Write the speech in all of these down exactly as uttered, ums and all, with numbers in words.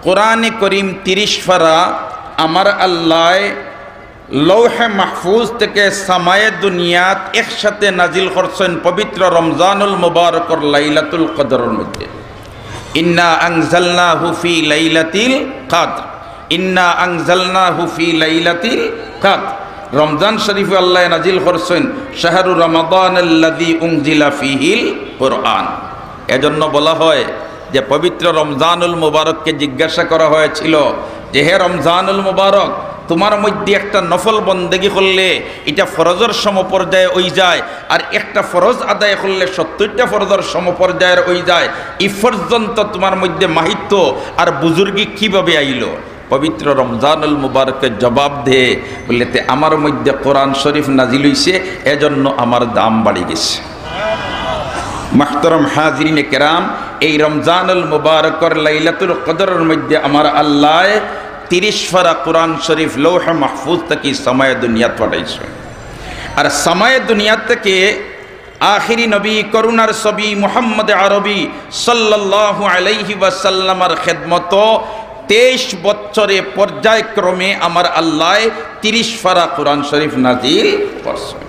কোরআনে করিম তিরিশ পারা আমার আল্লায় লৌহে মাহফুজ থেকে সামায়ে দুনিয়াত একসাথে নাজিল করছইন পবিত্র রমজানুল মুবারকর লাইলাতুল কদরর মধ্যে। ইন্না আনজালনাহু ফি লাইলাতিল কদর, ইন্না আনজালনাহু ফি লাইলাতিল কদর। রমজান শরীফে আল্লায় নাজিল করছইন শাহরু রমাদানাল্লাযী উনজিলা ফিহিল কোরআন। এজন্য বলা হয় যে পবিত্র রমজানুল মুবারককে জিজ্ঞাসা করা হয়েছিল যে, "হে রমজানুল মুবারক, তোমার মধ্যে একটা নফল বন্দেগী করলে ইটা ফরজর সমপর্যায়ে অইযায়, আর একটা ফরজ আদায় করলে সত্তইরটা ফরজর সমপর্যায়ের অইযায়, ই পর্যন্ত তোমার মধ্যে মাহিত্য আর বুজুর্গি কিভাবে আইলো?" পবিত্র রমজানুল মুবারকে জবাব দেয়, বলে, "তে আমার মধ্যে কোরআন শরীফ নাজিল অইছে, এজন্য আমার দাম বাড়ি গেছে।" মুহতারাম হাজিরিনে কেরাম, এই রমজানুল মুবারকর লাইলাতুল কদরর মধ্যে আমার আল্লায় তিরিশ পারা কোরআন শরীফ লৌহে মাহফুজ থাকি সামায়ে দুনিয়াত পাঠাইছইন। আর সামায়ে দুনিয়াত থাকি আখেরি নবী, করুণার ছবি মুহাম্মদ আরবি সাল্লাল্লাহু আলাইহি ওয়াসাল্লামর খেদমতো তেইশ বছরে পর্যায়ক্রমে আমার আল্লায় তিরিশ পারা কোরআন শরীফ নাজিল করছইন।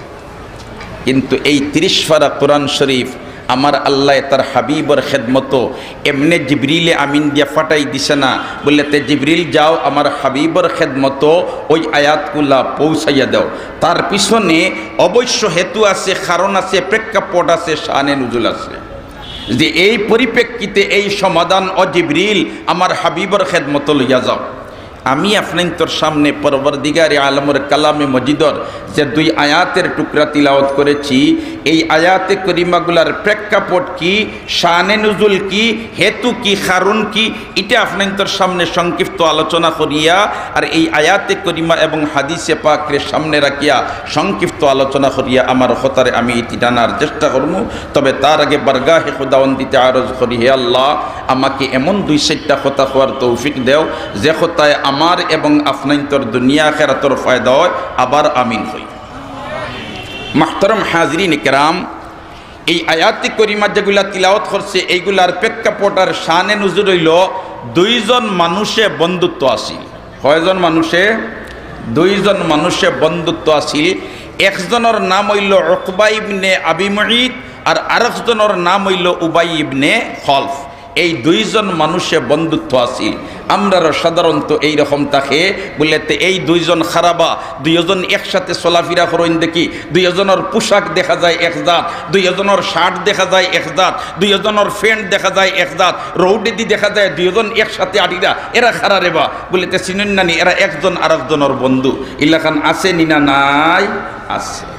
কিন্তু এই তিরিশ পারা কোরআন শরীফ আমার আল্লায় তার হাবিবর খেদমতো এমনে জিবরিলে আমিন দিয়া ফাটাই দিছে না, বললে, "তে জিবরিল যাও, আমার হাবিবর খেদমতো ওই আয়াতগুলা পৌঁছাইয়া দাও।" তার পিছনে অবশ্য হেতু আছে, কারণ আছে, প্রেক্ষাপট আছে, শানে নুজুল আছে, যে এই পরিপ্রেক্ষিতে এই সমাধান, "ও জিবরিল, আমার হাবিবর খেদমতো লইয়া যাও।" আমি আপনাইন্তর সামনে পরওয়ারদিগারে আলমর কালামে মজিদর যে দুই আয়াতের টুকরা তিলাওয়াত করেছি, এই আয়াতে করিমাগুলার প্রেক্ষাপট কি, শানে নুজুল কি, হেতু কি, কারণ কি, ইটা আপনাইন্তর সামনে সংক্ষিপ্ত আলোচনা করিয়া, আর এই আয়াতে করিমা এবং হাদিসে পাকরে সামনে রাখিয়া সংক্ষিপ্ত আলোচনা করিয়া আমার কথারে আমি ইতি টানার চেষ্টা করমু। তবে তার আগে বারগাহে খুদাওয়ান্দিতে আরজ করি, হে আল্লাহ, আমাকে এমন দুই চাইরটা কথা কওয়ার তৌফিক দেও, যে কথায় আমার এবং আপনাইন্তর দুনিয়া আখেরাতর ফায়দা হয়। আবার আমিন কই। মুহতারাম হাজিরিনে কেরাম, এই আয়াতে করিমা যেগুলা তিলাওয়াত করছে, এইগুলার প্রেক্ষাপট আর শানে নুজুল অইলো দুইজন মানুষে বন্ধুত্ব আছিল। কয়জন মানুষে? দুইজন মানুষে বন্ধুত্ব আছিল। একজনর নাম অইলো উকবা ইবনে আবি মুইত, আর আরেকজনর নাম অইলো উবাই ইবনে খলফ। এই দুইজন মানুষে বন্ধুত্ব আছিল। আমরারও সাধারণত এইরকম থাকে, বলে, "তে এই দুইজন খারাবা, দুইজন একসাথে চলাফিরা করইন দেখি, দুইজনর পোশাক দেখা যায় এক জাত, দুইজনর শার্ট দেখা যায় এক জাত, দুইজনর প্যান্ট দেখা যায় এক জাত, রোডেদি দেখা যায় দুইজন একসাথে আটিরা, এরা খারা রেবা?" বলে, "তে চিনইন না নি, এরা একজন আরকজনর বন্ধু।" ইলাখান আছে নি না নাই? আছে।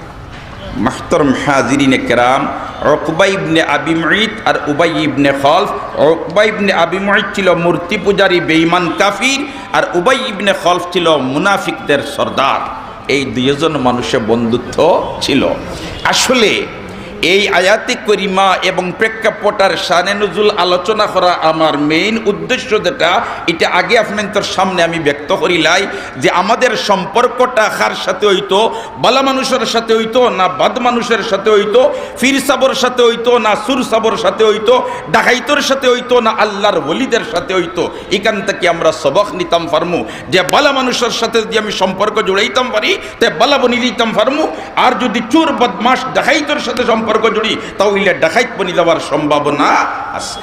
মুহতারাম হাজিরিনে কেরাম, উকবা ইবনে আবি মুইত আর উবাই ইবনে খলফ। উকবা ইবনে আবি মুইত ছিল মূর্তি পূজারী বেঈমান কাফির, আর উবাই ইবনে খলফ ছিল মুনাফিকদের সর্দার। এই দুইজন মানুষে বন্ধুত্ব ছিল। আসলে এই আয়াতে করিমা এবং প্রেক্ষাপট আর শানে নুজুল আলোচনা করা আমার মেইন উদ্দেশ্য যেটা, এটা আগে আপনাইন্তর সামনে আমি ব্যক্ত করিলাই যে আমাদের সম্পর্কটা কার সাথে অইতো, বালা মানুষর সাথে অইতো না বাদ মানুষর সাথে অইতো, ফির সাবর সাথে অইতো না সুর সাবর সাথে অইতো, ডাকাইতর সাথে অইতো না আল্লাহর ওলিদের সাথে অইতো। ইখান থাকি আমরা সবক নিতাম পারমু যে বালা মানুষর সাথে যদি আমি সম্পর্ক জুড়াইতাম পারি, তে বালা বনি দিতাম পারমু। আর যদি চোর বদমাশ ডাকাইতর সাথে সম্পর্ক জুড়ি, তাহলে ডাকাইত বনি যাওয়ার সম্ভাবনা আছে।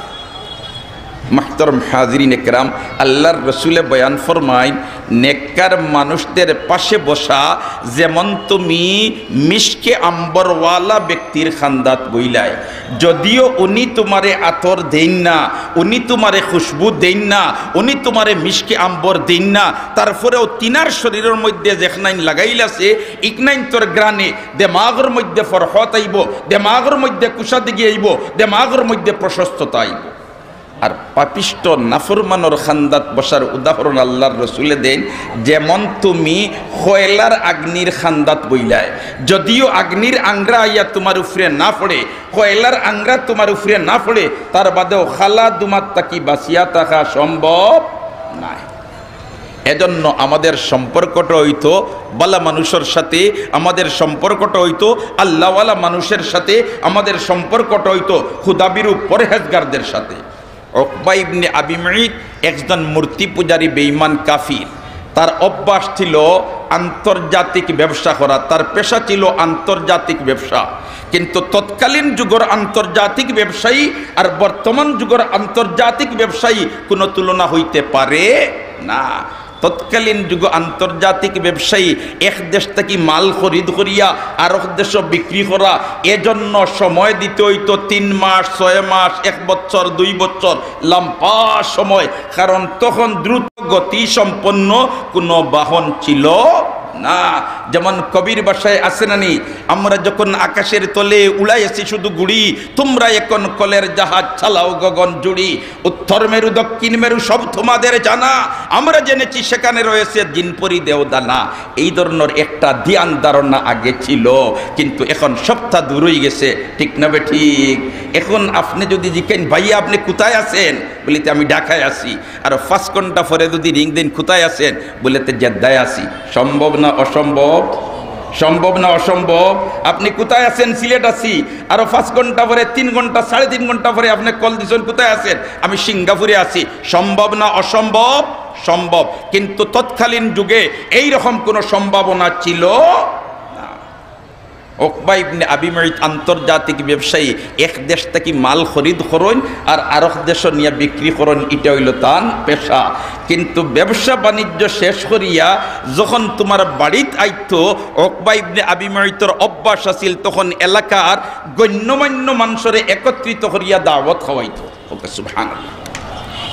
মুহতারাম হাজিরিনে কেরাম, আল্লাহর রসুলে বয়ান ফরমাইন, নেককার মানুষদের পাশে বসা যেমন তুমি মিশকে আম্বরওয়ালা ব্যক্তির খান্দাত বইলায়, যদিও উনি তোমারে আতর দেইন না, উনি তোমারে খুশবু দেইন না, উনি তোমারে মিশকে আম্বর দেইন না, তারপরেও তিনার শরীরর মধ্যে যেখনাইন লাগাইলাছে, ইখনাইন্তর ঘ্রাণে দেমাগর মধ্যে ফরহত আইবো, দেমাগর মধ্যে কুশাদগি আইবো, দেমাগর মধ্যে প্রশস্ততা আইবো। আর পাপিষ্ট নাফরমানর খান্দাত বসার উদাহরণ আল্লাহর রসুলে দেন, যেমন তুমি কয়লার আগ্নির খান্দাত বইলায়, যদিও আগ্নির আংরা আইয়া তোমার উপরে না পড়ে, কয়লার আংরা তোমার উপরে না পড়ে, তার বাদেও কালা ধুমাত থাকি বাঁচিয়া থাকা সম্ভব নায়। এজন্য আমাদের সম্পর্কটা অইতো বালা মানুষর সাথে, আমাদের সম্পর্কটা অইতো আল্লাহওয়ালা মানুষর সাথে, আমাদের সম্পর্কটা অইতো খুদাবিরু পরহেজগারদের সাথে। উকবা ইবনে আবি মুইত একজন মূর্তি পূজারী বেঈমান কাফির। তার অভ্যাস ছিল আন্তর্জাতিক ব্যবসা করা, তার পেশা ছিল আন্তর্জাতিক ব্যবসা। কিন্তু তৎকালীন যুগর আন্তর্জাতিক ব্যবসায়ী আর বর্তমান যুগর আন্তর্জাতিক ব্যবসায়ী কোনো তুলনা হইতে পারে না। তৎকালীন যুগ আন্তর্জাতিক ব্যবসায়ী এক দেশ থাকি মাল খরিদ করিয়া আরক দেশো বিক্রি করা, এজন্য সময় দিতে হইতো তিন মাস, ছয় মাস, এক বছর, দুই বছর, লম্বা সময়। কারণ তখন দ্রুত গতি সম্পন্ন কোনো বাহন ছিল না। যেমন কবির ভাষায় আছে না নি, আমরা যখন আকাশের তলে উড়াইয়াছি শুধু গুড়ি, তোমরা এখন কলের জাহাজ চালাও গগন জুড়ি। উত্তর মেরু, দক্ষিণ মেরু সব তোমাদের জানা, আমরা জেনেছি সেখানে রয়েছে জিনপরি দেওদানা। এই ধরনের একটা ধ্যান ধারণা আগে ছিল, কিন্তু এখন সবটা দূর হয়ে গেছে, ঠিক না বেঠিক? এখন আপনি যদি জিজ্ঞেস, "ভাইয়া, আপনি কোথায় আছেন?" বলিতে, "আমি ঢাকায় আছি।" আর পাঁচ ঘন্টা পরে যদি রিং দেন, "কোথায় আছেন?" বলিতে, "জেদ্দায় আছি।" সম্ভব না অসম্ভব? সম্ভব না অসম্ভব? আপনি কোথায় আছেন? "সিলেট আছি।" আরো পাঁচ ঘন্টা পরে, তিন ঘন্টা, সাড়ে তিন ঘন্টা পরে আপনি কল দিছেন, "কোথায় আছেন?" "আমি সিঙ্গাপুরে আছি।" সম্ভব না অসম্ভব? সম্ভব। কিন্তু তৎকালীন যুগে এই রকম কোনো সম্ভাবনা ছিল না। উকবা ইবনে আবি মুইত আন্তর্জাতিক ব্যবসায়ী, এক দেশ থাকি মাল খরিদ করইন আর আরক দেশো নিয়া বিক্রি করইন, এটা হইল তান পেশা। কিন্তু ব্যবসা বাণিজ্য শেষ করিয়া যখন তোমার বাড়িত আইতো, উকবা ইবনে আবি মুইতর অভ্যাস আছিল, তখন এলাকার গণ্যমান্য মানুষরে একত্রিত করিয়া দাওয়াত খাওয়াইতো। ওকে, সুবহানাল্লাহ।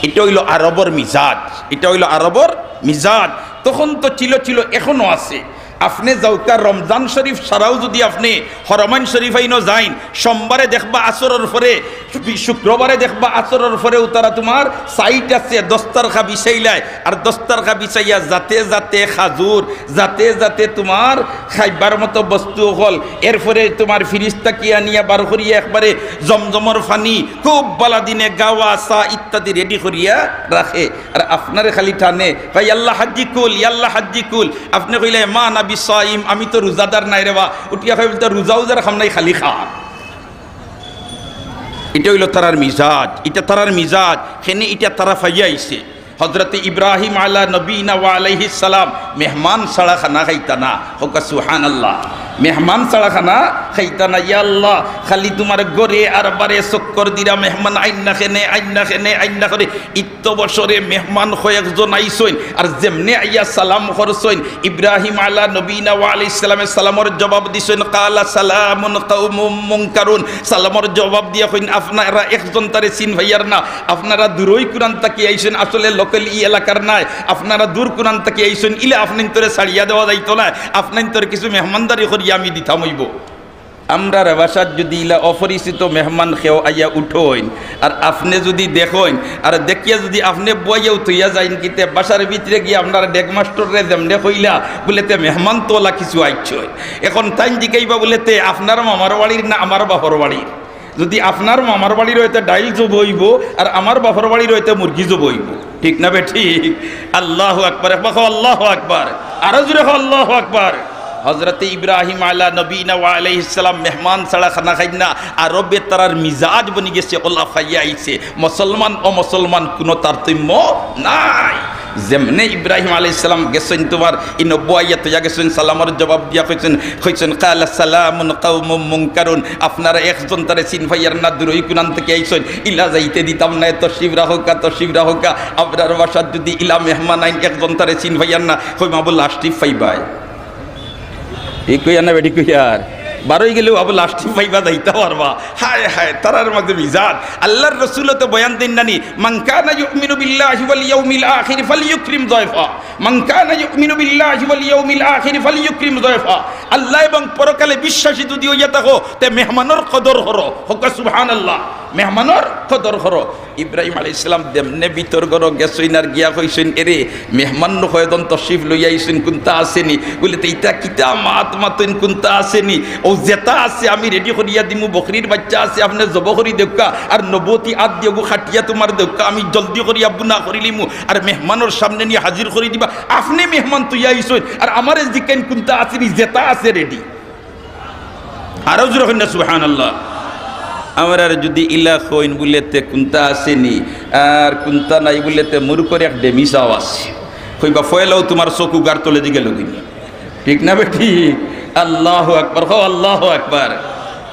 এটা হইল আরবর মিজাজ, এটা হইল আরবর মিজাজ। তখন তো ছিল, ছিল, এখনো আছে। আপনি যাউক্কা রমজান শরীফ ছাড়াও যদি আপনি হরমাইন শরীফাইনো যাইন, সোমবারে দেখবা আসরর পরে, শু-, শুক্রবারে দেখবা আসরর পরে উতারা তোমার সাইট আছে, দস্তরখা বিছাইলায়, আর দস্তরখা বিছাইয়া যাতে যাতে খাজুর, যাতে যাতে তোমার খাইবার মতো বস্তু অকল, এরপরে তোমার ফিরিজ থাকি আনিয়া বার করিয়া একবারে জমজমর পানি, খুব বালা দিনে গাওয়া চা ইত্যাদি রেডি করিয়া রাখে। আর আপনারে খালি টানে, কয়, "ইয়াল্লা হাজ্জি কুল, ইয়াল্লা হাজ্জি কুল।" আপনি কইলে, "মা আনা বিসাইম, আমি তো রোজাদার নায় রে বা।" উঠিয়া কয়, "বলতে রোজা উজার খাম নাই, খালি খা।" এটা হইল তারার মিজাজ, এটা তারার মিজাজ। কেনে এটা তারা পাইয়া আইছে। হযরতে ইব্রাহিম আলা নবীনা ওয়া আলাইহিস সালাম মেহমান ছাড়া খানা খাইতা না। কউক্কা সুবহানাল্লাহ। মেহমান ছাড়া খানা খাইতা না। ইয়া আল্লাহ, খালি তোমার ঘরে আর বারে চক্কর দিরা, মেহমান আইন না কেনে, আইন না কেনে, আইন না কেনে। ইত্ত বছরে মেহমান কয়েকজন আইছইন, আর যেমনে আইয়া সালাম করছইন, ইব্রাহিম আলা নবীনা ওয়া আলাইহিস সালামে সালামর জবাব দিছইন, "কালা সালামুন কাউমুম মুনকারুন।" সালামর জবাব দিয়া কইন, "আপনারা একজন তারে চিন পাইয়ার না, আপনারা দূরই কুনান থাকি আইছইন, আসলে লোকাল ই এলাকার নায়, আপনারা দূর কুনান থাকি আইছইন, ইলা আপনাইন্তরে ছাড়িয়া দেওয়া যাইতো নায়, আপনাইন্তরে কিছু মেহমানদারি করিয়া আমি দিতাম অইবো।" আমরার বাসাত যদি ইলা অপরিচিত মেহমান কেউ আইয়া উঠইন, আর আপনে যদি দেখইন, আর দেখিয়া যদি আপনে বইয়াও থইয়া যাইন, কিতে বাসার ভিতরে গিয়া আপনার ডেগ মাস্টররে যেমনে কইলা, বুলে, "তে মেহমান তো অলা কিছু আইছইন।" এখন তাইন জিকাইবা বুলে, "তে আপনার মামার বাড়ির না আমার বাপর বাড়ির?" যদি আপনার মামার বাড়ির অয় তে ডাইল জব অইবো, আর আমার বাপর বাড়ির অয় তে মুরগি জব অইবো। ঠিক না বেঠিক? আল্লাহু আকবার। একবার কও, "আল্লাহু আকবার।" আরো জোরে কও, "আল্লাহু আকবার।" হযরতে ইব্রাহিম আলা নবীনা ওয়া আলাইহিস সালাম মেহমান ছাড়া খানা খাইন না। আরবে তারার মিজাজ বনি গেছে, অলা পাইয়া আইছে। মুসলমান, অমুসলমান কুনু তারতম্য নাই। যেমনে ইব্রাহিম আলাইহিস সালাম গেছইন, তোমার ই নব্য আইয়া তইয়া গেছইন, সালামর জবাব দিয়া কইছইন, কইছইন, "কালা সালামুন কাউমুম মুনকারুন।" আপনারা একজন তারে চিন পাইয়ার না, দূরই কুনান থাকি আইছইন, ইলা যাইতে দিতাম নায়, তশরিফ রাখউক্কা, তশরিফ রাখউক্কা। আপনার বাসাত যদি ইলা মেহমান আইন, একজন তারে চিন পাইয়ার না, কইমু, "আবু লাশ টিপ পাইবায়।" ই কইয়ার না বেঠিক কইয়ার? বারই গেলেও আবু লাশ টিপ পাইবা, যাইতা পারবা। হায় হায়, তারার মাঝে মিজাজ। আল্লাহর রসুল তো বয়ান দেইন না নি, "মান কানা ইউমিনু বিল্লাহি ওয়াল ইয়াউমিল আখিরি ফালইউকরিম যায়ফা।" মান কানা ইউমিনু বিল্লাহি ওয়াল ইয়াউমিল আখিরি ফালইউকরিম যায়ফা। আল্লাহ এবং পরকালে বিশ্বাসী যদি অইয়া থাকো, তে মেহমানর কদর করো। কউক্কা সুবহানাল্লাহ। মেহমানর কদর করো। ইব্রাহিম আলাইহিস সালাম যেমনে ভিতর ঘরো গেছইন আর গিয়া কইছইন, "এরে, মেহমান নু কয়জন তশরিফ লইয়া আইছইন, কুন্তা আছে নি?" বুলে, "তে ইতা কিতা মাত মাতইন, কুন্তা আছে নি? অউ যেতা আছে আমি রেডি করিয়া দিমু, বকরির বাইচ্চা আছে, আপনে জব করি দেউক্কা, আর নবুয়তি আত দিয়াগু খাটিয়া তোমার দেউক্কা, আমি জলদি করিয়া বুনা করিলিমু, আর মেহমানর সামনে নিয়া হাজির করি দিবা। আপনে মেহমান তইয়া আইছইন, আর আমারে জিকাইন কুন্তা আছে নি, যেতা আছে রেডি।" আরো জোরে কইন না, সুবহানাল্লাহ। আমরারে যুদি ইলা কইন বুলে তে কুন্তা আছে নি, আর কুন্তা নাই বুলে তে মুরুখর এক ডেমি চাও আছে। কইবা, "ফয়লাউ তুমার চউখ উগার তলেদি গেলগি নি।" ঠিক না বেঠিক? আল্লাহু আকবার, কও আল্লাহু আকবার।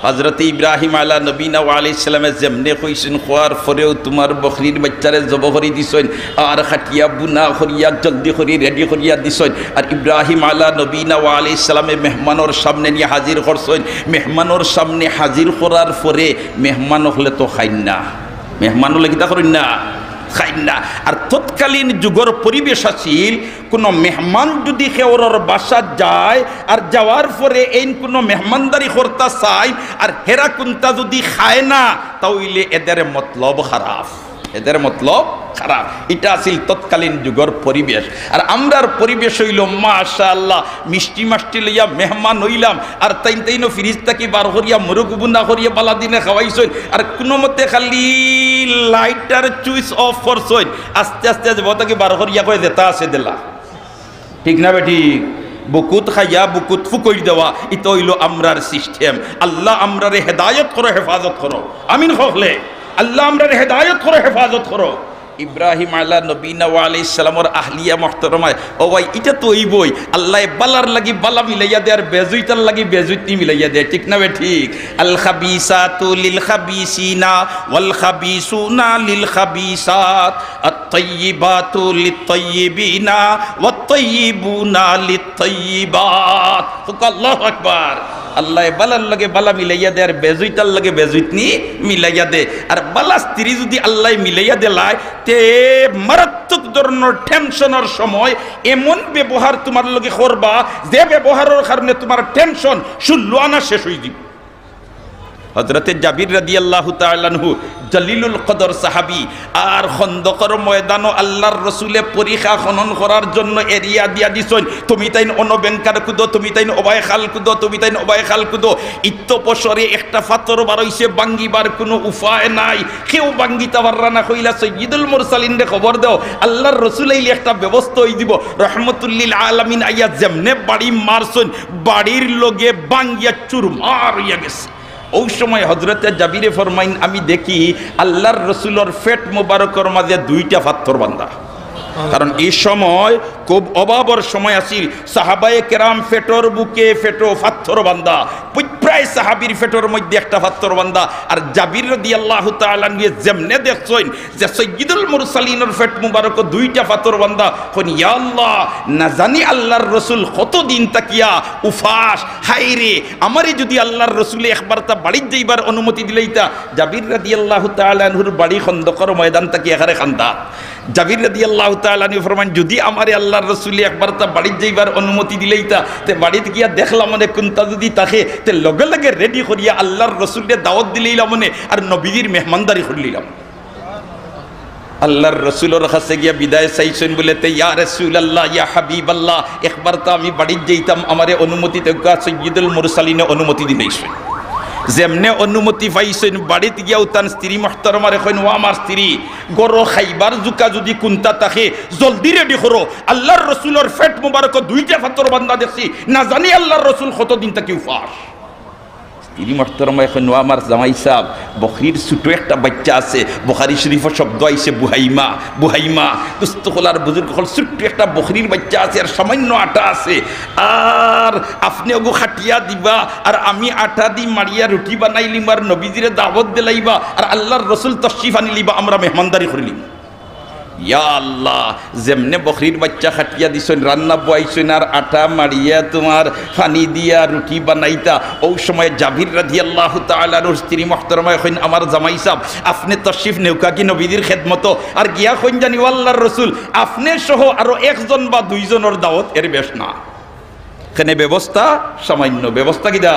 হযরতে ইব্রাহিম আলা নবীনা ওয়া আলাইহিস সালামে যেমনে কইছইন, কওয়ার পরেউ তুমার বকরির বাইচ্চারে জবো করি দিছইন, আর কাটিয়া বুনা করিয়া জলদি করি রেডি করিয়া দিছইন। আর ইব্রাহিম আলা নবীনা ওয়া আলাইহিস সালামে মেহমানর সামনে নিয়া হাজির করছইন। মেহমানর সামনে হাজির করার পরে মেহমান অকলে তো খাইন না, মেহমান অকলে কিতা করইন না, খাইন না। আর তৎকালীন যুগর পরিবেশ আছিল, কুনু মেহমান যুদি কেউরর বাসাত যায় আর যাওয়ার পরে এইন কুনু মেহমানদারি করতা চাইন আর হেরা কুন্তা যুদি খায় না, তা অইলে এদের মতলব খারাপ, এদের মতলব খারাপ। ইটা আছিল তৎকালীন যুগর পরিবেশ। আর আমরার পরিবেশ অইলো, মাশাআল্লাহ, মিষ্টি মাষ্টি লইয়া মেহমান অইলাম, আর তাইন তাইনও ফ্রিজ থাকি বার করিয়া মুরগ বুনা করিয়া বালা দিনে খাওয়াইছইন, আর কুনুমতে খালি লাইটার সুইচ অফ করছইন, আস্তে আস্তে যে বতা কি বার করিয়া কয় যেতা আছে দিলা। ঠিক না বেঠিক? বুকুত খাইয়া বুকুত ফুকইর দেওয়া, ইতা অইলো আমরার সিস্টেম। আল্লাহ আমরারে হেদায়ত করো, হেফাজত করো। আমিন কও অকলে। আল্লাহ আমরারে হেদায়ত করো, হেফাজত করো। ইব্রাহিম আলা নবীনা ওয়া আলাইহিস সালামর আহলিয়া মুহতারামায়, ও ভাই, ইটা তো অইবই। আল্লায় বালার লাগি বালা মিলাইয়া দে, আর বেজুইতার লাগি বেজুইতনি মিলাইয়া দে। ঠিক না বেঠিক? আল খাবিসাতু লিল খাবিসিনা ওয়াল খাবিসুনা লিল খাবিসাত। আত-তাইয়িবাতু লিত-তাইয়িবিনা ওয়াত-তাইয়িবুনা লিত-তাইয়িবাত। কও আল্লাহু আকবার। আল্লায় বালার লগে বালা মিলাইয়া দে, আর বেজুইতার লগে বেজুইতনি মিলাইয়া দে। আর বালা স্ত্রী যুদি আল্লায় মিলাইয়া দিলায়, তে মারাত্মক ধরনর টেনশনর সময় এমন ব্যবহার তুমার লগে করবা, যে ব্যবহারর কারণে তুমার টেনশন ষোলো আনা শেষ অইযিবো। হযরতে জাবির রাদিয়াল্লাহু তাআলা আনহু জলিলুল কদর সাহাবী, আর খন্দকর ময়দানো আল্লাহর রসুলে পরিখা খনন করার জন্য এরিয়া দিয়া দিছইন, তুমি তাইন অনো ব্যাংকার কুদো, তুমি তাইন ওবায় খাল কুদো, তুমি তাইন ওবায় খাল কুদো। ইত্ত পশরে একটা ফাত্তর বারইছে, ভাঙ্গিবার কুনু উপায় নাই, কেউ ভাঙ্গিতা পাররা না। কইলা, সৈয়দুল মুরসালিনরে খবর দেও, আল্লাহর রসুল আইলে একটা ব্যবস্থা অইযিবো। রহমতুল্লিল আলামিন আইয়া যেমনে বাড়ি মারছইন, বাড়ির লগে ভাঙ্গিয়া চুরমার অইয়া গেছে। অউ সময় হযরতে জাবিরে ফরমাইন, আমি দেখি আল্লাহর রসুলর পেট মুবারকর মাঝে দুইটা ফাত্তর বান্ধা। কারণ ই সময় খুব অভাবর সময় আছিল, সাহাবায়ে কেরাম পেটর বুকে পেটো ফাত্তর বান্ধা, প্রায় সাহাবীর পেটর মধ্যে একটা ফাত্তর বান্ধা। আর জাবির রাদিয়াল্লাহু তাআলা আনহুয়ে যেমনে দেখছইন, যে সৈয়দুল মুরসালিনর পেট মুবারকো দুইটা ফাত্তর বান্ধা, কইন, ইয়া আল্লাহ, না জানি আল্লাহর রসুল কতদিন থাকিয়া উপাস। হায় রে, আমারে যুদি আল্লাহর রসুলে একবারতা বাড়িত যাইবার অনুমতি দিলাইতা। জাবির রাদিয়াল্লাহু তাআলা আনহুর বাড়ি খন্দকর ময়দান থাকি একেবারে কান্দাত। জাবির রাদিয়াল্লাহু তাআলা আনহু ফরমাইন, যুদি আমারে আল্লাহর রসুলে একবারতা বাড়িত যাইবার অনুমতি দিলাইতা, তে বাড়িত গিয়া দেখলাম অনে কুন্তা যুদি থাকে, তে লগে লগে রেডি করিয়া আল্লাহর রসুলরে দাওয়াত দিলাইলাম অনে, আর নবীজির মেহমানদারি করিলাইলাম। আল্লাহর রসুলর কাছে গিয়া বিদায় চাইছইন বুলে, তে ইয়া রাসূলুল্লাহ, ইয়া হাবিবাল্লাহ, একবারতা আমি বাড়িত যাইতাম, আমারে অনুমতি দেউক্কা। সৈয়দুল মুরসালিনে অনুমতি দিলাইছইন। যেমনে অনুমতি পাইছইন, বাড়িত গিয়াউ তান স্ত্রী মুহতারামারে কইন, ও আমার স্ত্রী, ঘরো খাইবার জুকা যুদি কুন্তা থাকে, জলদি রেডি করো। আল্লাহর রসুলর পেট মুবারকো দুইটা ফাত্তর বান্ধা দেখছি, না জানি আল্লাহর রসুল কতদিন থাকি উপাস। স্ত্রী মুহতারামায় কইন, ও আমার জামাই সাব, বকরির ছুটো একটা বাইচ্চা আছে, বুখারী শরীফো শব্দ আইছে বুহাইমা, বুহাইমা। দোস্ত অকল আর বুজুর্গ অকল, ছুটো একটা বকরির বাইচ্চা আছে আর সামাইন্য আটা আছে, আর আপনে অগু কাটিয়া দিবা, আর আমি আটা দি মাড়িয়া রুটি বানাইলিমু আর নবীজিরে দাওয়াত দিলাইবা, আর আল্লাহর রসুল তশরিফ আনিলিবা, আমরা মেহমানদারি করিলিমু। ইয়া আল্লাহ, যেমনে বকরির বাইচ্চা কাটিয়া দিছইন, রান্না বওয়াইছইন, আর আটা মাড়িয়া তুমার পানি দিয়া রুটি বানাইতা, অউ সময় জাবির রাদিয়াল্লাহু তাআলা আনহুর স্ত্রী মুহতারামায় কইন, আমার জামাই সাব, আপনে তশরিফ নেউক্কা গি নবীজির খেদমতো। আর গিয়া কইন জানি, ও আল্লাহর রসুল, আপনে সহ আরো একজন বা দুইজনর দাওয়াত, এর বেশ না। কেনে ব্যবস্থা সামাইন্য, ব্যবস্থা কিতা?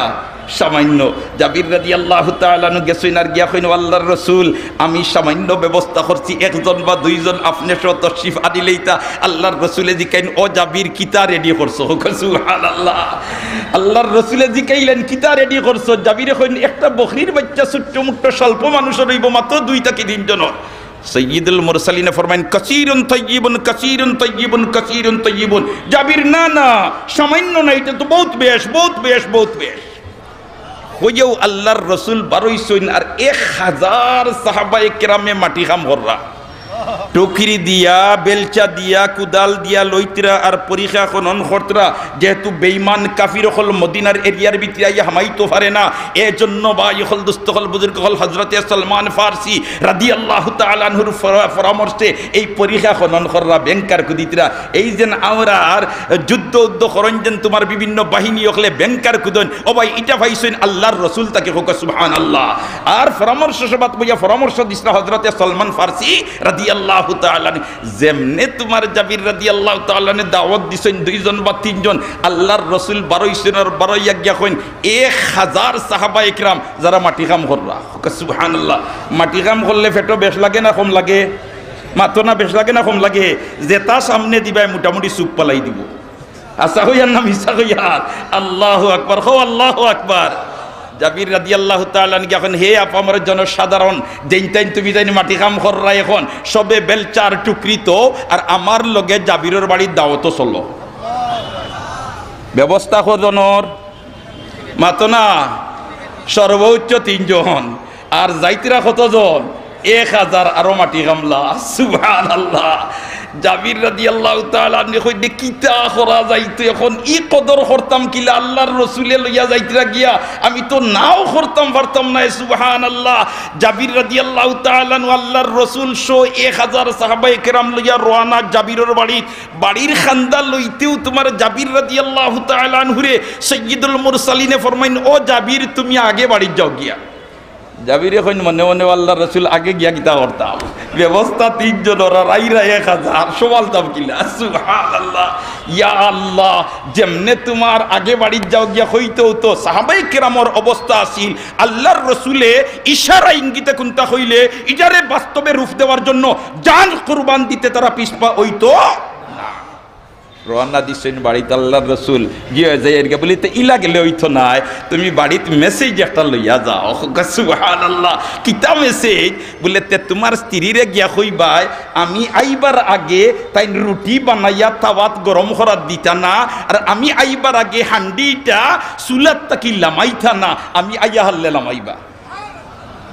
সামাইন্য। জাবির রাদিয়াল্লাহু তাআলা আনহু গেছইন আর গিয়া কইন, ও আল্লাহর রসুল, আমি সামাইন্য ব্যবস্থা করছি, একজন বা দুইজন আপনে সহ তশরিফ আনিলাইতা। আল্লাহর রসুলে জিকাইন, ও জাবির, কিতা রেডি করছো? কও, সুবহানাল্লাহ। আল্লাহর রসুলে জিকাইলেন, কিতা রেডি করছো? জাবিরে কইন, একটা বকরির বাইচ্চা, ছুটো মুটো স্বল্প মানুষর অইবো, মাত্র দুই থাকি তিনজনর। সৈয়দুল মুরসালিনে ফরমাইন, কাসীরুন তাইয়িবুন, কাসীরুন তাইয়িবুন, কাসীরুন তাইয়িবুন। জাবির, না, না, সামাইন্য না, ইটা তো বউত বেশ, বউত বেশ, বউত বেশ। কইয়াউ আল্লার রসুল বারইছইন, আর এক হাজার সাহাবায়ে কেরামে মাটি কাম কররা। টুকরি দিয়া, বেলচা দিয়া, কুদাল দিয়া লইতরা আর পরিখা খনন করতরা। যেহেতু বেইমান কাফির অকল মদিনার এরিয়ার ভিতরে আইয়া হামাইতো পারে না, এজন্য ভাই অকল, দোস্ত অকল, বুজুর্গ অকল, হজরতে সলমান ফার্সি রাদিয়াল্লাহু তাআলা আনহুর ফরা-, পরামর্শে এই পরিখা খনন কররা, বেংকার কুদিতরা। এই যেন আমরার যুদ্ধ উদ্ধ করইন যেন তুমার বিভিন্ন বাহিনী অকলে বেংকার কুদইন, ও ভাই, ইটা পাইছইন আল্লার রসুল থাকি, কউক্কা সুবহানাল্লাহ। আর পরামর্শ সভাত বইয়া পরামর্শ দিছরা হজরতে সলমান ফার্সি রাদিয়াল্লাহু তাআলা আনহু। যেমনে তুমার জাবির রাদিয়াল্লাহু তাআলা আনহু দাওয়াত দিছইন দুইজন বা তিনজন, আল্লার রসুল বারইছইন আর বারইয়া গিয়া কইন, এক হাজার সাহাবায়ে কেরাম যারা মাটি কাম কররা। কউক্কা সুবহানাল্লাহ। মাটি কাম করলে পেটো বেশ লাগে না কম লাগে? মাতো না, বেশ লাগে না কম লাগে? যেটা সামনে দিবায় মোটামুটি চুপ পালাই দিবো। হাছা কইয়ার না মিছা কইয়ার? আল্লাহু আকবার, কও আল্লাহু আকবার। জাবির রাদিয়াল্লাহু তাআলা আনহু গিয়া কইন, হে আপামর জনসাধারণ, যেইন তাইন তুমি তাইন মাটি কাম কররায় অখন, সবে বেলচার টুকরিত, আর আমার লগে জাবিরর বাড়ির দাওয়াতো চলো। ব্যবস্থা কয়জনর? মাতো না, সর্বোচ্চ তিনজন। আর যাইতরা কতজন? এক হাজার, আরো মাটি কামলা। সুবহানাল্লাহ। জাবির রাদিয়াল্লাহু তাআলা আনহু কইন, কিতা করা যাইতো অখন? ই কদর করতাম কিলা? আল্লার রসুলে লইয়া যাইতরা গিয়া, আমি তো নাও করতাম পারতাম নায়। সুবহানাল্লাহ। জাবির রাদিয়াল্লাহু তাআলা আনহু আল্লার রসুল সহ এক হাজার সাহাবায়ে কেরাম লইয়া রওয়ানা জাবিরর বাড়িত। বাড়ির কান্দা লইতেউ তুমার জাবির রাদিয়াল্লাহু তাআলা আনহুরে সাইয়্যিদুল মুরসালিনে ফরমাইন, ও জাবির, তুমি আগে বাড়িত যাও গিয়া। জাবিরে কইন মনে মনে, আল্লার রসুল, আগে গিয়া কিতা করতাম? ব্যবস্থা তিনজনর আর আইরা এক হাজার, সামালতাম কিলা? সুবহানাল্লাহ। ইয়া আল্লাহ, যেমনে তুমার আগে বাড়িত যাও গিয়া কইতেউ তো সাহাবায়ে কেরামর অবস্থা আছিল, আল্লার রসুলে ইশারা ইঙ্গিতে কুন্তা কইলে ইটারে বাস্তবে রূপ দেওয়ার জন্য জান কুরবান দিতে তারা পিছপা অইতো না। রওয়ানা দিছইন বাড়িত আল্লার রসুল। গিয়া যাইরা গিয়া বুলে, তে ইলা গেলে অইতো নায়, তুমি বাড়িত message একটা লইয়া যাও। সুবহানাল্লাহ। কিতা message? বুলে, তে তুমার স্ত্রীরে গিয়া কইবায়, আমি আইবার আগে তাইন রুটি বানাইয়া তাওয়াত গরম করাত দিতা না, আর আমি আইবার আগে হান্ডিটা চুলার থাকি লামাইতা না, আমি আইয়া হারলে লামাইবা।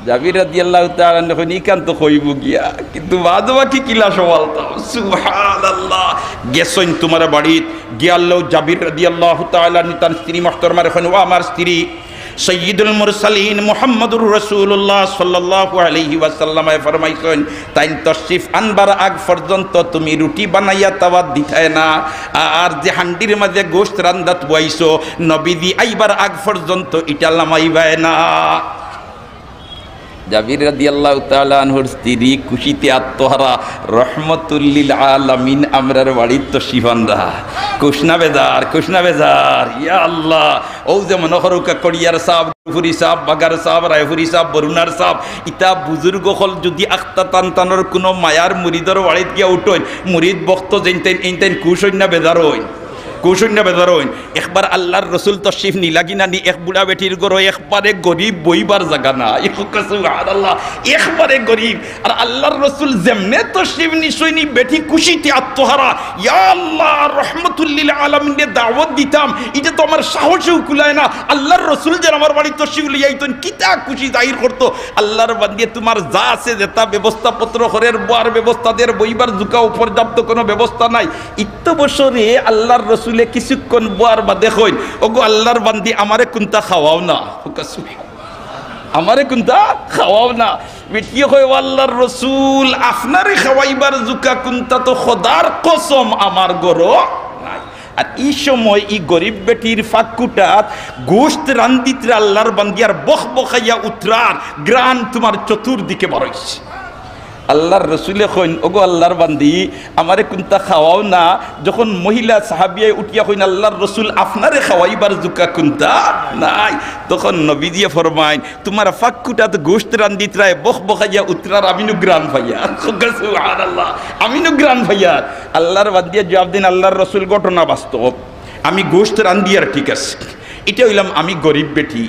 জাবির রাদিয়াল্লাহু তাআলা আনহু কইন, ইখান তো কইবো গিয়া, কিন্তু বাদ বাকি কিলা সামালতাম? সুবহানাল্লাহ। গেছইন তুমার বাড়িত, গিয়া লও জাবির রাদিয়াল্লাহু তাআলা আনহু তান স্ত্রী মুহতারামারে কইন, ও আমার স্ত্রী, সাইয়্যিদুল মুরসালিন মুহাম্মাদুর রাসূলুল্লাহ সাল্লাল্লাহু আলাইহি ওয়াসাল্লামে ফরমাইছইন, তাইন তশরিফ আনবার আগ পর্যন্ত তুমি রুটি বানাইয়া তাওয়াত দিতায় না, আর যে হান্ডির মাঝে গোশত রান্দাত বওয়াইছো, নবীজি আইবার আগ পর্যন্ত ইটা লামাইবায় না। জাবির রাদিয়াল্লাহু তাআলা আনহুর স্ত্রী খুশিতে আত্মহারা, রহমতুল্লিল আলামিন আমরার বাড়িত তশরিফ আনরা। খুশ না বেজার, খুশ না বেজার? ইয়া আল্লাহ, অউ যে মনো করউক্কা কড়িয়ার সাব, ফুরি সাব, বাগার সাব, রায়পুরি সাব, বরুণার সাব, ইতা বুজুর্গ অকল যুদি আখতা তান তানর কুনু মায়ার মুরিদর বাড়িত গিয়া উঠইন, মুরিদ ভক্ত যেইন তাইন, এইন তাইন খুশ অইন না বেজার অইন? খুশ অইন না বেজার অইন? একবার আল্লার রসুল তশরিফ নিলা গি না নি, এক বুড়া বেটির ঘরো একবারে গরিব, বইবার জাগা নাই। সুবহানাল্লাহ, একবারে গরিব। আর আল্লার রসুল যেমনে তশরিফ নিছইন, ই বেটি খুশিতে আত্মহারা, ইয়া আল্লাহ, রহমতুল্লিল আলামিনরে দাওয়াত দিতাম, ইটা তো আমার সাহসেও কুলায় না। আল্লার রসুল যেন আমার বাড়িত তশরিফ লইয়া আইতইন, কিতা খুশি জাহির করতো। আল্লার বান্দি, তুমার যা আছে, যেতা ব্যবস্থাপত্র করের, বওয়ার ব্যবস্থা দের, বইবার জুকাও পর্যাপ্ত কুনু ব্যবস্থা নাই। ইত্ত বছরে আল্লার রসুলে কিছুক্ষণ বওয়ার বাদে কইন, ওগো আল্লার বান্দি, আমারে কুন্তা খাওয়াও না। আমারে কুন্তা খাওয়াও না। বেটিয়ে কয়, ও আল্লার রসুল, আপনারে খাওয়াইবার জুকা কুন্তা তো খোদার কসম আমার ঘরো নাই। আর ই সময় ই গরিব বেটির ফাক্কুটাত গোশত রান্দিতরা আল্লার বান্দি আর বকবকাইয়া উতরার ঘ্রাণ তুমার চতুর্দিকে বারইছে। আল্লার রসুলে কইন, ওগো আল্লার বান্দি, আমারে কুন্তা খাওয়াও না। যখন মহিলা সাহাবিয়ে উঠিয়া কইন, আল্লার রসুল, আপনারে খাওয়াইবার জুকা কুন্তা নাই, তখন নবীজিয়ে ফরমাইন, তুমার ফাক্কুটাত গোশত রান্দিতরায় বকবকাইয়া উতরার আমি নু ঘ্রাণ পাইয়ার। সুবহানাল্লাহ, আমি নু ঘ্রাণ পাইয়ার। আল্লার বান্দিয়ে জুয়াব দিন, আল্লার রসুল, ঘটনা বাস্তব, আমি গোশত রান্দিয়ার, ঠিক আছে, ইটা অইলাম আমি গরিব বেটি,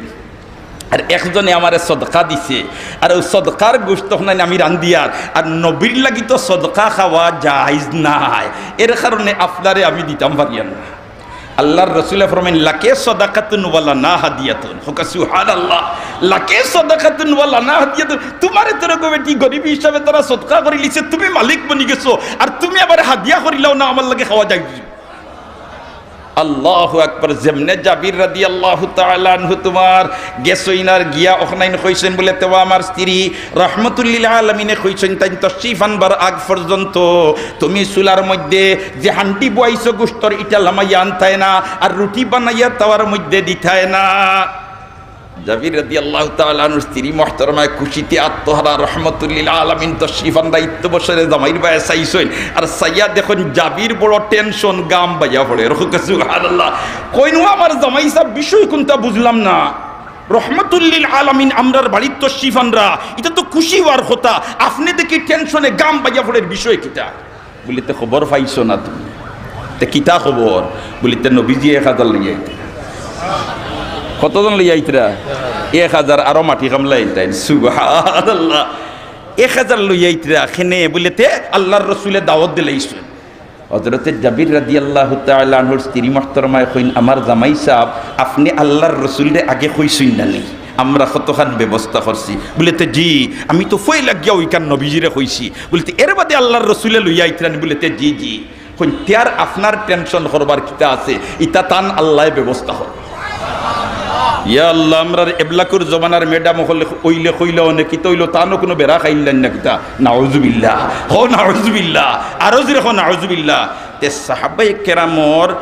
আর একজনে আমারে সদকা দিছে, আর অউ সদকার গোশত অখনাইন আমি রান্দিয়ার, আর নবীর লাগি তো সদকা খাওয়া জায়েজ নাই, এর কারণে আপনারে আমি দিতাম পারিয়ার না। আল্লাহর রসুলে ফরমাইন, "লাকে সদাকাতুন ওয়া লানা হাদিয়াতুন।" কউক্কা সুবহানাল্লাহ। "লাকে সদাকাতুন ওয়া লানা হাদিয়াতুন।" তুমারে তো গো বেটি গরিব হিসাবে তারা সদকা করিলিছে, তুমি মালিক বনি গেছো, আর তুমি আবার হাদিয়া করিলাও না, আমার লগে খাওয়া যাইবো। আল্লাহু আকবার। যেমনে জাবির রাদিয়াল্লাহু তাআলা আনহু তুমার গেছইন আর গিয়া অখনাইন কইছইন বুলে, "তে ও আমার স্ত্রী, রহমতুল্লিল আলামিনে কইছইন, তাইন তশরিফ আনবার আগ পর্যন্ত তুমি চুলার মধ্যে যে হান্ডি বওয়াইছো গুস্তর, ইটা লামাইয়া আনতায় না, আর রুটি বানাইয়া তাওয়ার মধ্যে দিতায় না।" জাবির রাদিয়াল্লাহু তাআলা আনহুর স্ত্রী মুহতারামায় খুশিতে আত্মহারা, রহমতুল্লিল আলামিন তশরিফ আনরা, ইত্য বছরে জামাইর বায় চাইছইন, আর চাইয়া দেখইন জাবির বড় টেনশন, গাম বাইয়া পড়ের। কউক্কা সুবহানাল্লাহ। কইন, "ও আমার জামাই সাব, বিষয় কুনটা বুঝলাম না, রহমতুল্লিল আলামিন আমরার বাড়িত তশরিফ আনরা, ইটা তো খুশি অওয়ার কথা, আপনে দেখি টেনশনে গাম বাইয়া পড়ের, বিষয় কিতা?" বুলে, "তে খবর পাইছো না তুমি?" "তে কিতা খবর?" বুলে, "তে নবীজি এক হাজার লইয়া আইতরা।" "কতজন লইয়া আইতরা?" "এক হাজার, আরো মাটি কামলা আইতাইন।" সুবহানাল্লাহ। "এক হাজার লইয়া আইতরা, কেনে?" বুলে, "তে আল্লাহর রসুলে দাওয়াত দিলাইছইন।" হজরতে জাবির রাদিয়াল্লাহু তাআলা আনহুর স্ত্রী মুহতারামায় কইন, "আমার জামাই সাব, আপনে আল্লাহর রসুলরে আগে কইছইন না নি? আমরা কতখান ব্যবস্থা করছি।" বুলে, "তে জি, আমি তো পয়লা গিয়া অউখান নবীজিরে কইছি।" বুলে, "তে এর বাদে আল্লাহর রসুলে লইয়া আইতরা নি?" বুলে, "তে জি, জি।" কইন, "তে আর আপনার টেনশন করবার কিতা আছে? ইতা তান আল্লায় ব্যবস্থা করবা।" ইয়া আল্লাহ, আমরার এবলাকুর জমানার ম্যাডাম অকল অইলে কইলা অনে কিতা অইলো, তানও কুনু বেড়া খাইলাইন না কিতা? নাউজুবিল্লাহ, কও নাউজুবিল্লাহ, আরো জোরে কও নাউজুবিল্লাহ। তে সাহাবায়ে কেরামর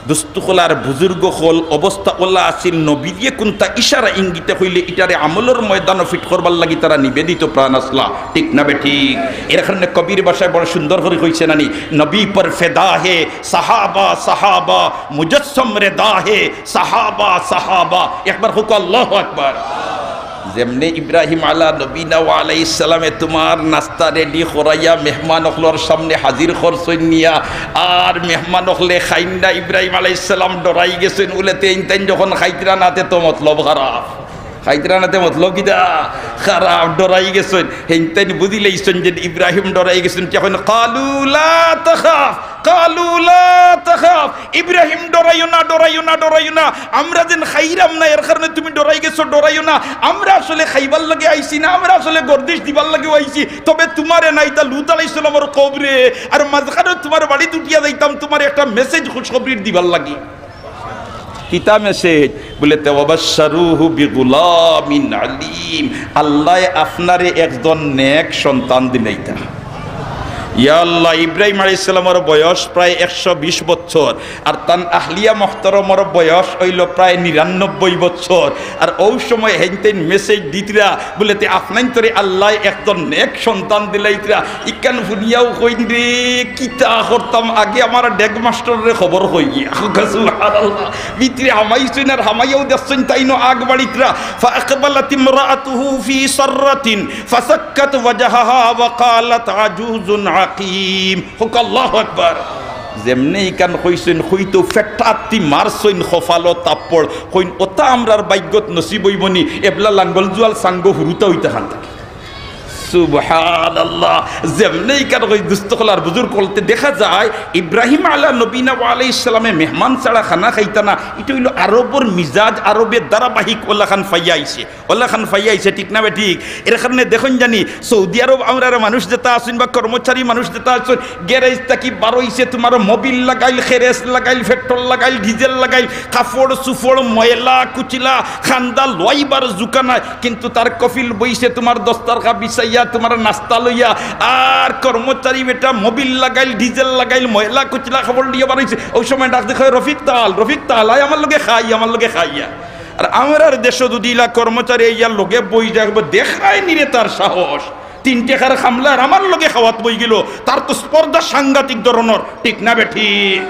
দুস্ত অকল আর বুজুর্গ অকল অবস্থা অলা আছিল, নবীয়ে কুনটা ইশারা ইঙ্গিতে কইলে ইটারে আমলর ময়দানো fit করবার লাগি তারা নিবেদিত প্রাণ আছলা, ঠিক না বেঠিক? এর কারণে কবির ভাষায় বড় সুন্দর করি কইছে না নি, "নবী পর ফেদা হে সাহাবা, সাহাবা মুজসম রেদা হে সাহাবা, সাহাবা।" একবার কউক্কা আল্লাহু আকবার। যেমনে ইব্রাহিম আলা নবীনা ওয়া আলাইহিস সালামে তুমার নাস্তা ready করাইয়া মেহমান অকলর সামনে হাজির করছইন নিয়া, আর মেহমান অকলে খাইন না, ইব্রাহিম আলাইহিস সালাম ডরাই গেছইন, বুলে, "তে ইনতাইন যখন খাইতরা না, তে তো মতলব খারাপ।" খাইতরা না তে মতলব কিতা? খারাপ, ডরাই গেছইন। হেইনতাইন বুঝিলাইছইন যে ইব্রাহিম ডরাই গেছইন। কিতা কইন? "কালু লা তাখাফ, কালু লা তাখাফ।" "ইব্রাহিম, ডরাইও না, ডরাইও না, ডরাইও না। আমরা যেন খাইরাম না, এর কারণে তুমি ডরাই গেছো, ডরাইও না। আমরা আসলে খাইবার লাগি আইছি না, আমরা আসলে গর্দিশ দিবার লাগিও আইছি। তবে তুমারে না, ইতা লূত আলাইহিস সালামর কওমরে, আর মাঝখানো তুমার বাড়িত উঠিয়া যাইতাম, তুমারে একটা message খুশখবরির দিবার লাগি।" কিতা message? বুলে, "তে ওয়াবাশশারুহু বিগুলামিন আলিম।" আল্লায় আপনারে একজন নেক সন্তান দিলাইতা। ইয়া আল্লাহ, ইব্রাহিম আলাইহিস সালামর বয়স প্রায় একশো বিশ বছর, আর তান আহলিয়া মুহতারামর বয়স অইলো প্রায় নিরানব্বই বছর। আর অউ সময় হেইনতাইন message দিতরা, বুলে, "তে আপনাইনতরে আল্লায় একজন নেক সন্তান দিলাইতরা।" ইখান হুনিয়াউ কইন রে, কিতা করতাম, আগে আমার ডেগ মাস্টররে খবর কই গিয়া। সুবহানাল্লাহ। ভিতরে হামাইছইন আর হামাইয়াউ দেখছইন তাইনও আগ বাড়িতরা। فأقبلت امرأته في صرة فصكت وجهها وقالت عجوز عقيم। কউক্কা আল্লাহু আকবার। যেমনে ইখান কইছইন, কইতেউ ফেটাত্তি মারছইন কপালো থাপ্পড়। কইন, "অতা আমরার ভাইগ্যত নসিব অইবো নি, এবলা লাঙ্গল জুয়াল সাঙ্গ হুরুতা অইতা খান থাকি।" সুবহানাল্লাহ। যেমনে ইখান কইন, দুস্ত অকল আর বুজুর্গ অকল, তে দেখা যায় ইব্রাহিম আলা নবীনা ওয়া আলাইহিস সালামে মেহমান ছাড়া খানা খাইতা না। ইটা অইলো আরবর মিজাজ, আরবে ধারাবাহিক অলাখান পাইয়া আইছে। অলাখান পাইয়া আইছে, ঠিক না বেঠিক? এর কারণে দেখইন জানি, সৌদি আরব আমরার মানুষ যেতা আছইন বা কর্মচারী মানুষ যেতা আছইন, গ্যারেজ থাকি বার অইছে, তুমার মোবিল লাগাইল, খেরেস লাগাইল, পেট্রোল লাগাইল, ডিজেল লাগাইল, কাপড় চুপড় ময়লা কুচিলা, খান্দা লইবার জুকা নাই, কিন্তু তার কফিল বইছে তুমার দস্তরখা বিছাইয়া, তুমার নাস্তা লইয়া, আর কর্মচারী বেটা মোবিল লাগাইল, ডিজেল লাগাইল, ময়লা কুচিলা কাপড় লইয়া বার অইছে। অউ সময় ডাক দি কয়, "রফিক তাল, রফিক তাল, আয় আমার লগে খাই, আমার লগে খাইয়া।" আর আমরার দেশো যুদি ইলা কর্মচারী আইয়া লগে বই যায়, কইবো, "দেখায় নি রে তার সাহস, তিন টেকার কামলা আর আমার লগে খাওয়াত বই গেলো।" তার তো স্পর্ধা সাংঘাতিক ধরনর, ঠিক না বেঠিক?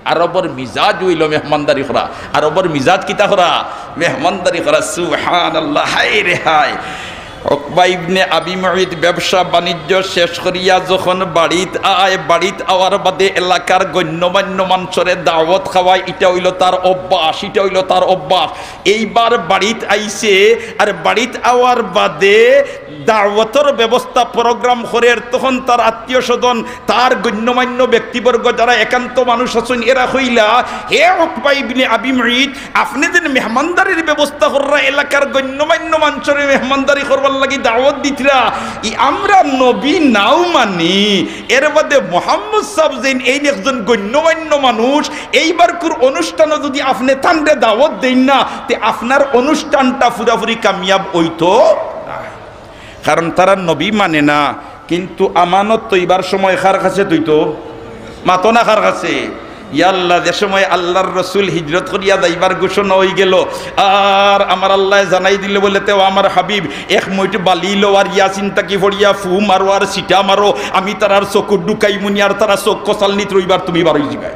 আরবর মিজাজ অইলো মেহমানদারি করা। আরবর মিজাজ কিতা করা? মেহমানদারি করা। সুবহানাল্লাহ, হায় রে হায়। উকবা ইবনে আবি মুইত ব্যবসা বাণিজ্য শেষ করিয়া যখন বাড়িত আয়, বাড়িত আওয়ার বাদে এলাকার গণ্যমান্য মানষরে দাওয়াত খাওয়ায়, ইটা অইলো তার অভ্যাস, ইটা অইলো তার অভ্যাস। এইবার বাড়িত আইছে, আর বাড়িত আওয়ার বাদে দাওয়াতর ব্যবস্থা, program করের, তখন তার আত্মীয় স্বজন, তার গণ্যমান্য ব্যক্তিবর্গ, যারা একান্ত মানুষ আছইন, এরা কইলা, "হে উকবা ইবনে আবি মুইত, আপনে যেন মেহমানদারির ব্যবস্থা কররা, এলাকার গণ্যমান্য মানষরে মেহমানদারি করবার লাগি দাওয়াত দিতরা, ই আমরা নবী নাও মানি, এর বাদে মোহাম্মদ সাব যেইন এইন একজন গণ্যমান্য মানুষ, এইবারকুর অনুষ্ঠানো যুদি আপনে তানরে দাওয়াত দেইন না, তে আপনার অনুষ্ঠানটা পুরাপুরি কামিয়াব অইতো নায়।" কারণ তারা নবী মানে না, কিন্তু আমানত থইবার সময় কার কাছে থইতো? মাতো না কার কাছে? ইয়া আল্লাহ, যে সময় আল্লাহর রসুল হিজরত করিয়া যাইবার ঘোষণা অইগেলো, আর আমার আল্লায় জানাই দিলে বুলে, "তে ও আমার হাবিব, এক মুইট বালি লও আর ইয়াসিন থাকি পড়িয়া ফু মারো আর ছিটা মারো, আমি তারার চকুত ঢুকাইমুনি আর তারা চউখ কচালনিত রইবার, তুমি বারই যিবায়।"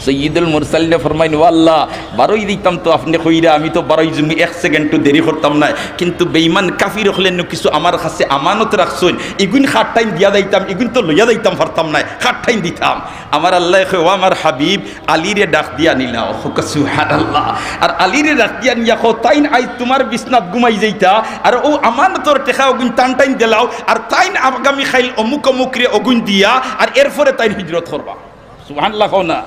সৈয়দুল মুরসালিনে ফরমাইন, "ও আল্লাহ, বারই দিতাম তো আপনে কইরা, আমি তো বারই যিমু, এক সেকেন্ডও দেরি করতাম নায়, কিন্তু বেইমান কাফির অকলে নু কিছু আমার কাছে আমানত রাখছইন, ইগুইন কার ঠাইন দিয়া যাইতাম, ইগুইন তো লইয়া যাইতাম পারতাম নায়, কার ঠাইন দিতাম?" আমার আল্লায় কয়, "ও আমার হাবিব, আলীরে ডাক দিয়া আনিলাও।" কউক্কা সুবহানাল্লাহ। আর আলীরে ডাক দিয়া আনিয়া কও, "তাইন আইজ তুমার বিছনাত ঘুমাই যাইতা, আর অউ আমানতর টেকা অগুইন তান ঠাইন দিলাও, আর তাইন আগামী কাইল অমুক অমুকরে অগুইন দিয়া, আর এরপরে তাইন হিজরত করবা।" সুবহানাল্লাহ কও না।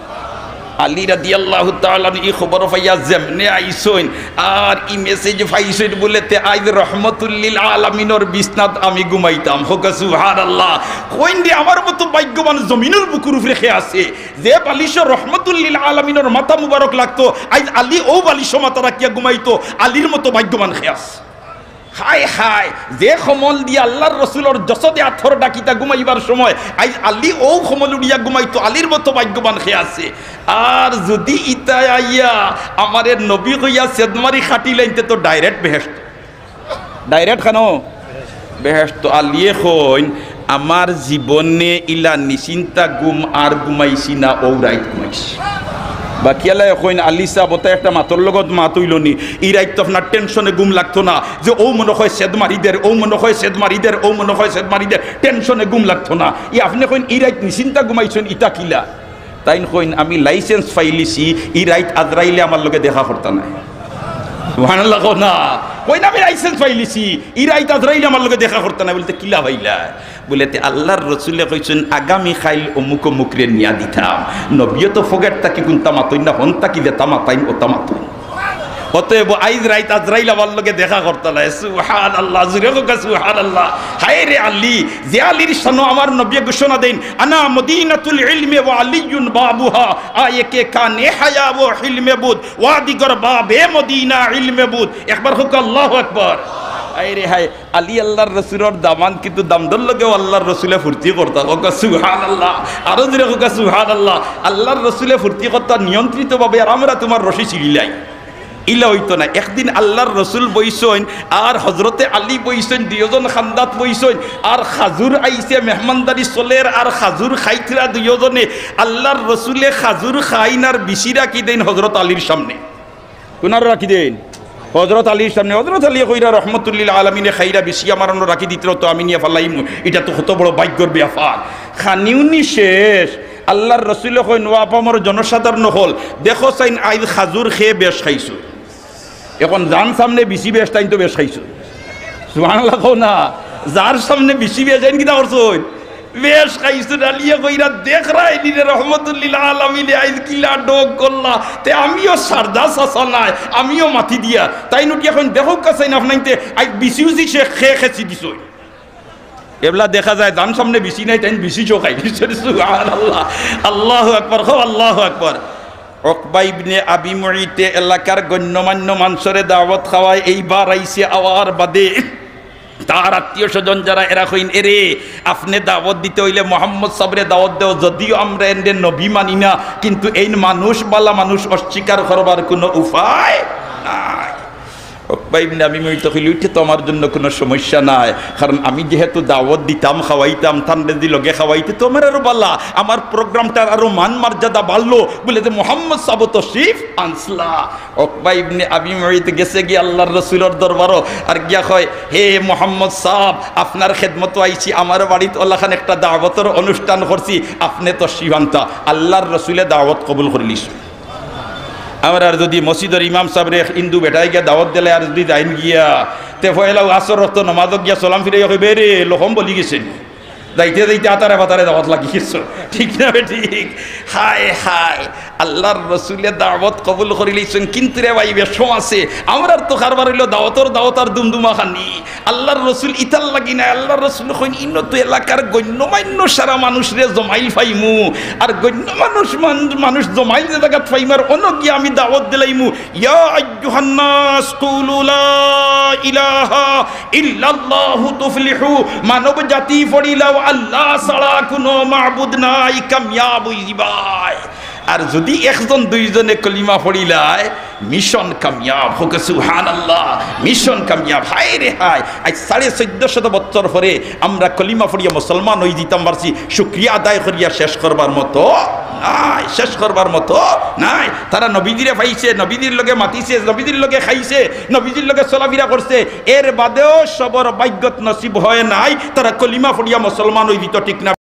আলী রাদিয়াল্লাহু তাআলা আনহু ই খবর পাইয়া যেমনে আইছইন, আর ই message পাইছইন বুলে, "তে আইজ রহমতুল্লিল আলামিনর বিছনাত আমি ঘুমাইতাম।" কউক্কা সুবহানাল্লাহ। কইন রে, আমার মতো ভাগ্যবান জমিনর বুকুর উপরে কে আছে, যে বালিশো রহমতুল্লিল আলামিনর মাথা মুবারক লাগতো, আইজ আলী অউ বালিশো মাথা রাখিয়া ঘুমাইতো, আলীর মতো ভাগ্যবান কে আছে? হায় হায়, যে কমল দিয়া আল্লাহর রসুলর জসদে আতর ঢাকিতা ঘুমাইবার সময়, আইজ আলী অউ কমল উড়িয়া ঘুমাইতো, আলীর মতো ভাগ্যবান কে আছে? আর যুদি ইতায় আইয়া আমারে নবী কইয়া সেদমারি খাটিলাইন, তে তো direct বেহেশত। Direct কেনে? বেহেশত। আলীয়ে কইন, "আমার জীবনে ইলা নিশ্চিন্তা ঘুম আর ঘুমাইছি না, অউ রাইত ঘুমাইছি।" বাকিআলায় কইন, "আলী সাব, অতা একটা মাতর লগত মাত অইলো নি, ই রাইত তো আপনার tension-এ ঘুম লাগতো না, যে অউ মনো কয় সেদ মারি দের, অউ মনো কয় সেদ মারি দের, অউ মনো কয় সেদ মারি দের, tension-এ ঘুম লাগতো না। ই আপনে কইন ই রাইত নিশ্চিন্তা ঘুমাইছইন, ইতা কিলা?" তাইন কইন, "আমি license পাইলিছি, ই রাইত আজরাইলে আমার লগে দেখা করতা নায়।" সুবহানাল্লাহ কও না। কইন, "আমি license পাইলিছি, ই রাইত আজরাইলে আমার লগে দেখা করতা নায়।" বুলে, "তে কিলা পাইলায়?" বুলে, "তে আল্লাহর রসুলে কইছইন, আগামী কাইল অমুক অমুকরে নিয়া দিতাম।" নবীয়ে তো পকেট থাকি কুন্তা মাতইন না, হন থাকি যেতা মাতইন, অতা মাতইন। অতএব আইজ রাইত আজরাইল আমার লগে দেখা করতা নায়। সুবহানাল্লাহ, জুরে কউক্কা সুবহানাল্লাহ। হায় রে আলী, যে আলীর শানো আমার নবীয়ে ঘোষণা দেইন, "আনা মদিনাতুল ইলমে ওয়া আলিয়ুন বাবুহা, আয়ে কে কানে হায়া ও হিলমে বুদ, ওয়া দিগর বাবে মদিনা ইলমে বুদ।" একবার কউক্কা আল্লাহু আকবার। হায় রে হায়, আলী আল্লাহর রসুলর দামান, কিন্তু দামদর লগেও আল্লাহর রসুলে ফুর্তি করতা। কউক্কা সুবহানাল্লাহ, আরো জুরে কউক্কা সুবহানাল্লাহ। আল্লাহর রসুলে ফুর্তি করতা নিয়ন্ত্রিতভাবে, আর আমরা তুমার রশি ছিড়িলাই। ইলা অইতো না। একদিন আল্লাহর রসুল বইছইন, আর হজরতে আলী বইছইন, দুইওজন কান্দাত বইছইন, আর খাজুর আইছে, মেহমানদারি চলের, আর খাজুর খাইতরা দুইওজনে। আল্লাহর রসুলে খাজুর খাইন আর বিচি রাখি দেইন হজরত আলীর সামনে। কুনারো রাখি দেইন? হজরত আলীর সামনে। হজরত আলীয়ে কইরা, "রহমতুল্লিল আলামিনে খাইরা, বিচি আমার অনো রাখি দিতরা তো আমি নিয়া ফালাইমু, ইটা তো কত বড় ভাগ্যর ব্যাপার।" খানিউনি শেষ। আল্লাহর রসুলে কইন, "ও আপামর জনসাধারণ অকল, দেখো চাইন আইজ খাজুর খেয়ে বেশ খাইছো।" এখন যান সামনে বিচি বেশ, তাইন তো বেশ খাইছো। সুবহানাল্লাহ কও না। যার সামনে বিচি বেশ, তাইন কিতা করছইন? বেশ খাইছইন। আলীয়ে কইরা, "দেখরায়নি রে, রহমতুল্লিল আলামিনে আইজ কিলা ঢং করলা, তে আমিও সারদা চাচা নায়, আমিও মাতি দিয়া।" তাইন উঠিয়া কইন, "দেখউক্কা চাইন আপনাইন্তে, আইজ বিচি উচি সে খে খেছি দিছইন।" এবলা দেখা যায়, যান সামনে বিচি নাই, তাইন বিচি চোখাই দিছইন। সুবহানাল্লাহ, আল্লাহু আকবার, কও আল্লাহু আকবার। উকবা ইবনে আবি মুইতে এলাকার গণ্যমান্য মানষরে দাওয়াত খাওয়ায়, এইবার আইছে, আওয়ার বাদে তার আত্মীয় স্বজন যারা, এরা কইন, "এরে, আপনে দাওয়াত দিতে অইলে মোহাম্মদ সাবরে দাওয়াত দেও, যদিও আমরা এনরে নবী মানি না, কিন্তু এইন মানুষ, বালা মানুষ, অস্বীকার করবার কুনু উপায় নাই।" উকবা ইবনে আবি মুইত কইল, "ইটা তো আমার জন্য কোনো সমস্যা নাই, কারণ আমি যেহেতু দাওয়াত দিতাম, খাওয়াইতাম, তানরে দি লগে খাওয়াইতে তো আমার আরো বালা, আমার প্রোগ্রামটার আরো মান মর্যাদা বাড়লো।" বলে যে, "মোহাম্মদ সাব তশরিফ আনছলা।" উকবা ইবনে আবি মুইত গেছে গিয়া আল্লাহর রসুলর দরবারো, আর গিয়া কয়, "হে মোহাম্মদ সাব, আপনার খেদমতো আইছি, আমার বাড়িত ওলাখান একটা দাওয়াতর অনুষ্ঠান করছি, আপনে তশরিফ আনতা।" আল্লাহর রসুলে দাওয়াত কবুল করিলিছইন। আমরা আর যদি মসজিদর ইমাম সাবরে এক হিন্দু বেটায় গিয়া দাওয়াত দিলে আর যদি যাইন গিয়া, তে পয়লা আসর অক্ত নমাজো গিয়া সালাম ফিরাইয়া কইবে, "রে, লখম বলি গেছে নি?" যাইতে যাইতে আতারে বাতারে দাওয়াত লাগি গেছে। ঠিক না বে ঠিক? হায় হায়, আল্লাহর রসুলে দাওয়াত কবুল করিলিছইন, কিন্তু রে ভাই, বেশম আছে। আমরার তো কারবার অইলো দাওয়াতর দাওয়াত আর দুমদুমা খানি। আল্লাহর রসুল ইতার লাগি না, আল্লাহর রসুল কইন, "ইনো তো এলাকার গণ্যমান্য সারা মানুষরে জমাইল পাইমু, আর গণ্য মানুষ মান-, মানুষ জমাইল যে জাগাত পাইমু, আর অনো গিয়া আমি দাওয়াত দিলাইমু, ইয়া আইয়ুহান নাস কুলু লা ইলাহা ইল্লাল্লাহু তুফলিহু, মানব জাতি পড়িলাও আল্লাহ ছাড়া কোনো মাবুদ নাই, কামিয়াব অইযিবায়।" আর যদি একজন দুইজনে কলিমা পড়িলায়, মিশন কামিয়াব। হোক সুবহানাল্লাহ, মিশন কামিয়াব। হায় রে হায়, আজ সাড়ে চোদ্দ শত বছর পরে আমরা কলিমা পড়িয়া মুসলমান অইযিতাম পারছি, শুকরিয়া আদায় করিয়া শেষ করবার মতো নাই, শেষ করবার মতো নাই। তারা নবীজিরে পাইছে, নবীজির লগে মাতিছে, নবীজির লগে খাইছে, নবীজির লগে চলাফিরা করছে, এর বাদেও সবর ভাগ্যত নসিব হয় নাই তারা কলিমা পড়িয়া মুসলমান অইযিতো, ঠিক না?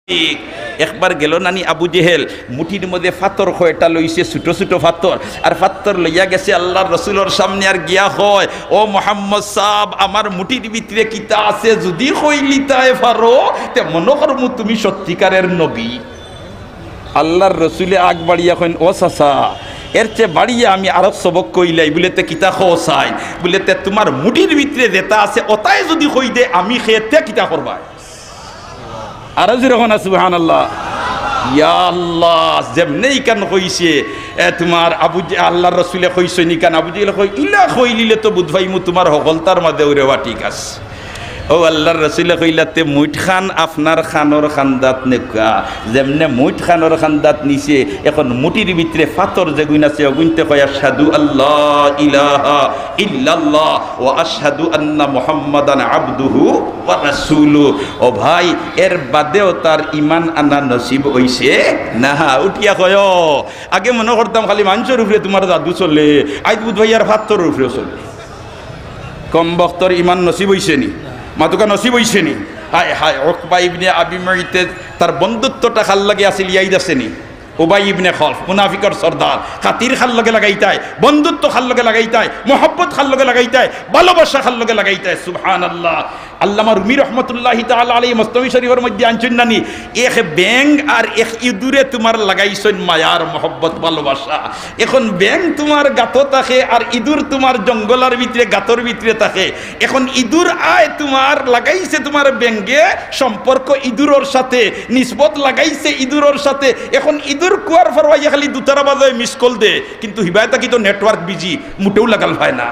একবার গেল নানি আবু জেহেল, মুঠির মধ্যে ফাত্তর কয়টা লইছে, ছোট ছোট ফাত্তর, আর ফাত্তর লইয়া গেছে আল্লাহর রসুলর সামনে, আর গিয়া কয়, "ও মোহাম্মদ সাব, আমার মুঠির ভিতরে কিতা আছে, যদি কইলিতায় পারো, তে মনো করমু তুমি সত্যিকারের নবী।" আল্লাহর রসুলে আগ বাড়িয়া কইন, "ও চাচা, এর চেয়ে বাড়িয়া আমি আরো সবক কইলাই।" বলে, "তে কিতা কও চাই?" বলে, "তে তোমার মুঠির ভিতরে যেটা আছে, ওটাই যদি কই দে, আমি খেয়ে তে কিতা করবায়?" আরো জোরে কও না, সুবহানাল্লাহ। ইয়া আল্লাহ, যেমনে ইখান কইছে, এ, তোমার আবু জে-, আল্লাহর রসুলে কইছইন ইখান, আবু জেহেলে কয়, "ইলা কইলিলে তো বুঝ পাইমু তোমার হকলতার মাঝে উরে বা ঠিক আছে।" ও আল্লাহর রসুলে কইলা, "তে মুইট খান আপনার খানোর খান্দাত নেউক্কা।" যেমনে মুইট খানোর খান্দাত নিছে, এখন মুঠির ভিতরে ফাত্তর যেগুইন আছে, ওগুইনতে কয়, "আশহাদু আল্লা ইলাহা ইল্লাল্লাহ ওয়া আশহাদু আন্না মুহাম্মাদান আবদুহু ওয়া রাসূলু।" ও ভাই, এর বাদেও তার ইমান আনা নসিব অইছে না। উঠিয়া কয়, "আগে মনো করতাম খালি মানষর উপরে তোমার জাদু চলে, আইজ বুঝ পাইয়ার ফাত্তরর উপরেও চলে।" কমবখতর ইমান নসিব অইছে নি? মাতুক্কা নসিব অইছে নি? হায় হায়, উকবা ইবনে আবি মুইতে তার বন্ধুত্বটা কার লগে আছিল, ইয়াদ আছে নি? উবাই ইবনে খলফ, মুনাফিকর সর্দার, খাতির কার লগে লাগাইতায়, বন্ধুত্ব কার লগে লাগাইতায়, মহব্বত কার লগে লাগাইতায়, ভালোবাসা কার লগে লাগাইতায়। সুবহানাল্লাহ। আল্লামা রুমি রহমতুল্লাহি তাআলা আলাইহি মসনবী শরীফর মধ্যে আনছইন নানি, এক ব্যাঙ আর এক ইঁদুরে তোমার লাগাইছইন মায়ার মহব্বত ভালোবাসা। এখন ব্যাঙ তোমার গাতো থাকে আর ইঁদুর তোমার জঙ্গলর ভিতরে, গাতর ভিতরে থাকে। এখন ইঁদুর আয় তোমার লাগাইছে তোমার ব্যাঙে সম্পর্ক ইঁদুরর সাথে, নিসবত লাগাইছে ইঁদুরর সাথে। এখন ইঁদুর কুয়ার ফারো আইয়া খালি দুতারা বাজায়, miss call দে, কিন্তু হিবায় থাকি তো network busy, মুটেও লাগাল পায় না।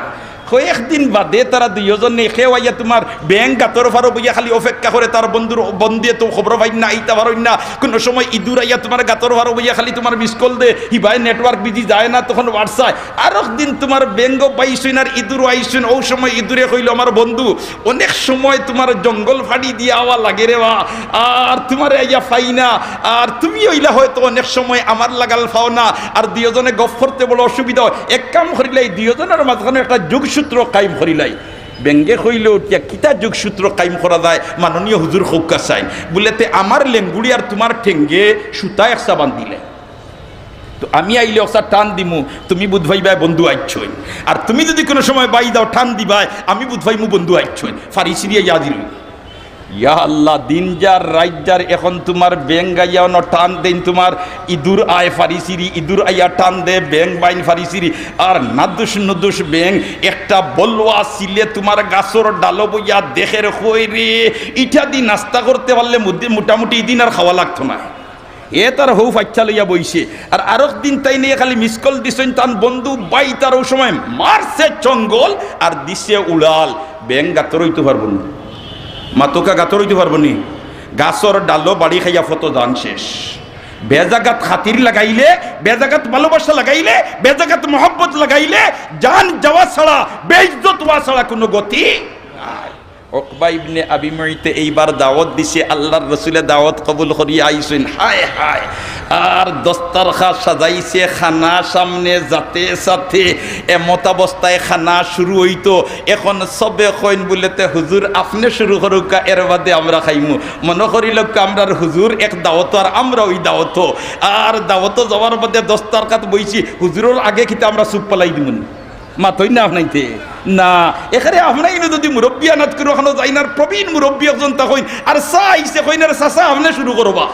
কয়েকদিন বাদে তারা দুইওজনে কেউ আইয়া তোমার ব্যাঙ গাতর ফারো বইয়া খালি অপেক্ষা করে, তার বন্ধুর, বন্ধুয়ে তো খবর পাইন না, আইতা পারইন না। কোনো সময় ইঁদুর আইয়া তোমার গাতর ফারো বইয়া খালি তোমার miss call দে, হিবায় network busy যায় না, তখন WhatsApp। আরক দিন তোমার ব্যাঙও পাইছইন আর ইঁদুরও আইছইন। অউ সময় ইঁদুরে কইলো, "আমার বন্ধু, অনেক সময় তোমার জঙ্গল ফাড়ি দিয়া আওয়া লাগে রে বা, আর তোমারে আইয়া পাই না, আর তুমি অইলা হয়তো অনেক সময় আমার লাগাল পাও না, আর দুইওজনে গফ করতে বড় অসুবিধা অয়। এক কাম করিলাই, দুইওজনর মাঝখানো একটা যোগসূত্র কায়েম করিলাই।" ব্যাঙে কইলো, "উঠিয়া কিতা যোগসূত্র কায়েম করা যায়, মাননীয় হুজুর, কউক্কা চাইন।" বুলে, "তে আমার লেঙ্গুড়ি আর তোমার ঠেঙ্গে সুতা একসা বান্ধিলে।" তো আমি আইলে অকসা টান দিমু, তুমি বুঝ পাইবায় বন্ধু আইছইন। আর তুমি যদি কোনো সময় বাই দাও, টান দিবায়, আমি বুঝ পাইমু বন্ধু আইছইন। ফাড়ি ছিড়িয়া ইয়া দিল। ইয়া আল্লাহ, দিন যার, রাইত যার, এখন তোমার ব্যাঙ আইয়া অনো টান দেইন, তোমার ইঁদুর আয় ফাড়ি ছিড়ি, ইঁদুর আইয়া টান দে, ব্যাঙ বাইন ফাড়ি ছিড়ি। আর নাদুস নুদুস ব্যাঙ, একটা বলুয়া ছিলে তোমার গাছর ডালো বইয়া দেখের, কয় রে, ইটা দি নাস্তা করতে পারলে মুদি-, মোটামুটি ইদিন আর খাওয়া লাগতো না। এ তার হউ ফাইচ্ছা লইয়া বইছে। আর আরক দিন তাইন আইয়া খালি miss call দিছইন, তান বন্ধু বাই তার অউ সময় মারছে চঙ্গল আর দিছে উড়াল। ব্যাঙ গাতর অইতো পারবো নি? মাতুক্কা গাতর অইতো পারবো নি? গাছর ডালো বাড়ি খাইয়া ফতো জান শেষ। বেজাগাত খাতির লাগাইলে, বেজাগাত ভালোবাসা লাগাইলে, বেজাগাত মহব্বত লাগাইলে, জান যাওয়া ছাড়া, বেইজ্জত হওয়া ছাড়া কোনো গতি নাই। উকবা ইবনে আবি মুইতে এইবার দাওয়াত দিছে, আল্লাহর রসুলে দাওয়াত কবুল করিয়া আইছইন। হায় হায়, আর দস্তরখান সাজাইছে, খানা সামনে, যাতে সাথে এমতাবস্থায় খানা শুরু অইতো। এখন সবে কইন বুলেতে, "হুজুর, আপনে শুরু করউক্কা, এর বাদে আমরা খাইমু।" মনো করিলউক্কা, আমরার হুজুর এক দাওয়াতো আর আমরা ওই দাওয়াতো। আর দাওয়াতো যাওয়ার বাদে দস্তরখাত বইছি, হুজুরর আগে কিতা আমরা চুপ ফালাই দিমুনি? মাতইন না আপনাইতে? না, এখানে আপনাইনও যদি মুরব্বিয়ানাত করো, ওখানো যাইন আর প্রবীণ মুরব্বি একজন তা কইন, আর চা আইছে কইন, আর চাচা আপনে শুরু করবা।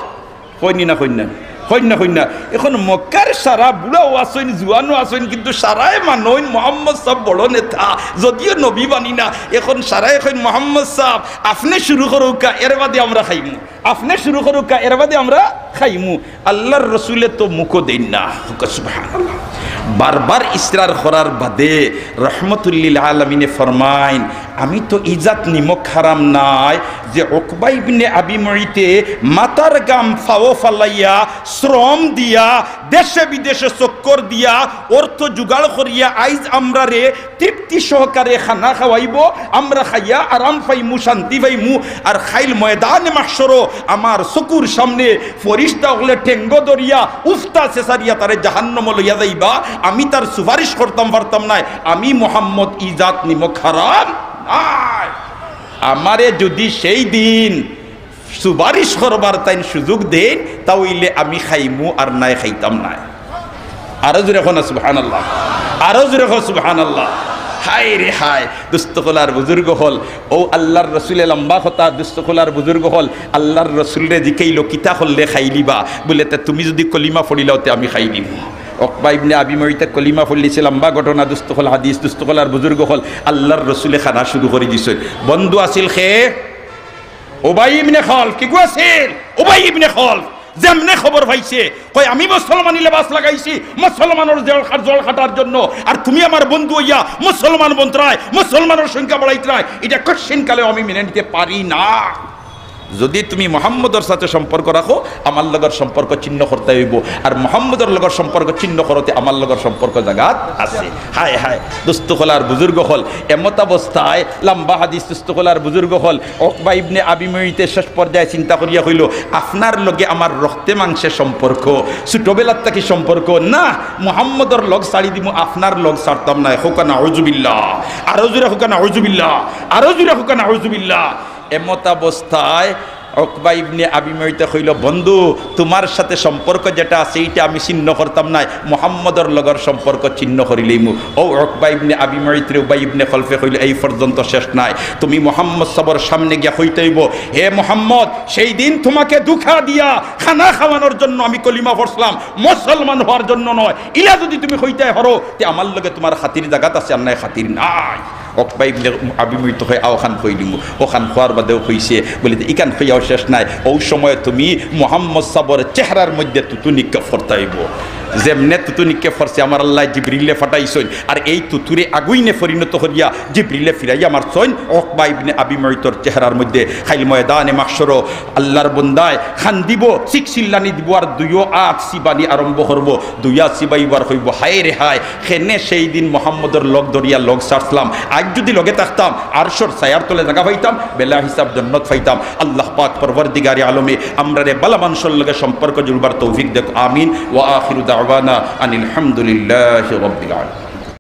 কইন না, কইন না, কইন না, কইন না। এখন মক্কার সারা বুড়াও আছইন, জুয়ানও আছইন, কিন্তু সারায় মানইন মোহাম্মদ সাব বড় নেতা, যদিও নবী মানি না। এখন সারায় কইন, "মোহাম্মদ সাব, আপনে শুরু করউক্কা, এর বাদে আমরা খাইমু। আপনে শুরু করউক্কা, এর বাদে আমরা খাইমু।" আল্লাহর রসুলে তো মুখও দেইন না। সুবহানাল্লাহ। বারবার ইসরার করার বাদে রহমতুল্লিল আলামিনে ফরমাইন, "আমি তো ইজাত নিমক হারাম নায় যে উকবা ইবনে আবি মুইতে মাথার ঘাম পাও ফালাইয়া, শ্রম দিয়া, দেশে বিদেশে চক্কর দিয়া, অর্থ জোগাড় করিয়া আইজ আমরারে তৃপ্তি সহকারে খানা খাওয়াইবো, আমরা খাইয়া আরাম পাইমু, শান্তি পাইমু। আর খাইল ময়দানে মাহশরো আমার চকুর সামনে ফিরিস্তা অকলে ঠেঙ্গো ধরিয়া উফতা ছেছারিয়া তারে জাহান্নামো লইয়া যাইবা, আমি তার সুপারিশ করতাম পারতাম নায়। আমি মোহাম্মদ ইজাত নিমক হারাম নায়।" আমারে যদি সেই দিন সুপারিশ করবার তাইন সুযোগ দেইন, তা অইলে আমি খাইমু, আর নায় খাইতাম নায়। আরো জোরে কও না সুবহানাল্লাহ, আরো জোরে কও সুবহানাল্লাহ। হায় রে হায়, দুস্ত অকল আর বুজুর্গ অকল, অউ আল্লাহর রসুলে লম্বা কথা, দুস্ত অকল আর বুজুর্গ অকল, আল্লাহর রসুলরে জিকাইলো, "কিতা করলে খাইলিবা?" বুলে, "তে তুমি যদি কলিমা পড়িলাও, তে আমি খাইলিমু।" উকবা ইবনে আবি মুইতে কলিমা পড়লিছে, লম্বা ঘটনা, দুস্ত অকল হাদিস, দুস্ত অকল আর বুজুর্গ অকল, আল্লাহর রসুলে খানা শুরু করি দিছইন। বন্ধু আছিল কে? উবাই ইবনে খালফ। কিগু আছিল? উবাই ইবনে খালফ। যেমনে খবর পাইছে, কয়, "আমি মুসলমানি লেবাস লাগাইছি মুসলমানর জেল খাট-, জল খাটার জন্য, আর তুমি আমার বন্ধু অইয়া মুসলমান বনতরায়, মুসলমানর সংখ্যা বাড়াইতরায়, ইটা কশ্চিন কালেও আমি মেনে নিতে পারি না। যদি তুমি মোহাম্মদর সাথে সম্পর্ক রাখো, আমার লগর সম্পর্ক ছিন্ন করতে অইবো, আর মোহাম্মদর লগর সম্পর্ক ছিন্ন করতে আমার লগর সম্পর্ক জাগাত আছে।" হায় হায়, দুস্ত অকল আর বুজুর্গ অকল, এমতাবস্থায় লম্বা হাদিস, দুস্ত অকল আর বুজুর্গ অকল, উকবা ইবনে আবি মুইতে শেষ পর্যায়ে চিন্তা করিয়া কইলো, "আপনার লগে আমার রক্তে মাংসে সম্পর্ক, ছোটবেলার থাকি সম্পর্ক, না, মুহাম্মদর লগ ছাড়ি দিমু, আপনার লগ ছাড়তাম নায়।" কউক্কা নাউজুবিল্লাহ, আরো জোরে কউক্কা নাউজুবিল্লাহ, আরো জোরে কউক্কা নাউজুবিল্লাহ। এমতাবস্থায় উকবা ইবনে আবি মুইতে কইলো, "বন্ধু, তুমার সাথে সম্পর্ক যেটা আছে, ইটা আমি ছিন্ন করতাম নায়, মুহাম্মদর লগর সম্পর্ক ছিন্ন করিলাইমু।" অউ উকবা ইবনে আবি মুইতরে উবাই ইবনে খালফে কইলো, "এই পর্যন্ত শেষ নায়, তুমি মুহাম্মদ সাবর সামনে গিয়া কইতে অইবো, 'হে মুহাম্মদ, সেই দিন তোমাকে ধোঁকা দিয়া খানা খাওয়ানোর জন্য আমি কলিমা পড়ছিলাম, মুসলমান হওয়ার জন্য নয়। ইলা যদি তুমি কইতায় পারো, তে আমার লগে তুমার খাতির জাগাত আছে, আর নায় খাতির নাই।'" উকবা ইবনে আবি মুইতে কয়, "আও, অখান কইলিমু।" অখান কওয়ার বাদেও কইছে, বুলে, "তে ইখান কইয়াও শেষ নায়, অউ সময় তুমি মুহাম্মদ সাবর চেহারার মধ্যে থুথু নিক্ষেপ করতে অইবো।" যেমনে থুথু নিক্ষেপ করছে, আমার আল্লায় জিবরিলরে পাঠাইছইন, আর এই থুথুরে আগুইনে পরিণত করিয়া জিবরিলে ফিরাইয়া মারছইন উকবা ইবনে আবি মুইতর চেহারার মধ্যে। খাইল ময়দানে মাহশরো আল্লাহর বন্দায় কান্দিবো, চিক চিল্লানি দিবো, আর দুইও আত চিবানি আরম্ভ করবো। দুইও আত চিবাইবার কইবো, "হায় রে হায়, কেনে সেই দিন মুহাম্মদর লগ ধরিয়া লগ ছাড়ছিলাম, আইজ যদি লগে থাকতাম, আরশর ছায়ার তলে জাগা পাইতাম, বেলা হিসাব জন্নত পাইতাম।" আল্লাহ পাক পরওয়ারদিগারে আলমে আমরারে বালা মানষর লগে সম্পর্ক জুড়বার তৌফিক দেউক। আমিন। ওয়া আখিরু দাওয়ানা আনিল হামদুলিল্লাহি রাব্বিল আলামিন।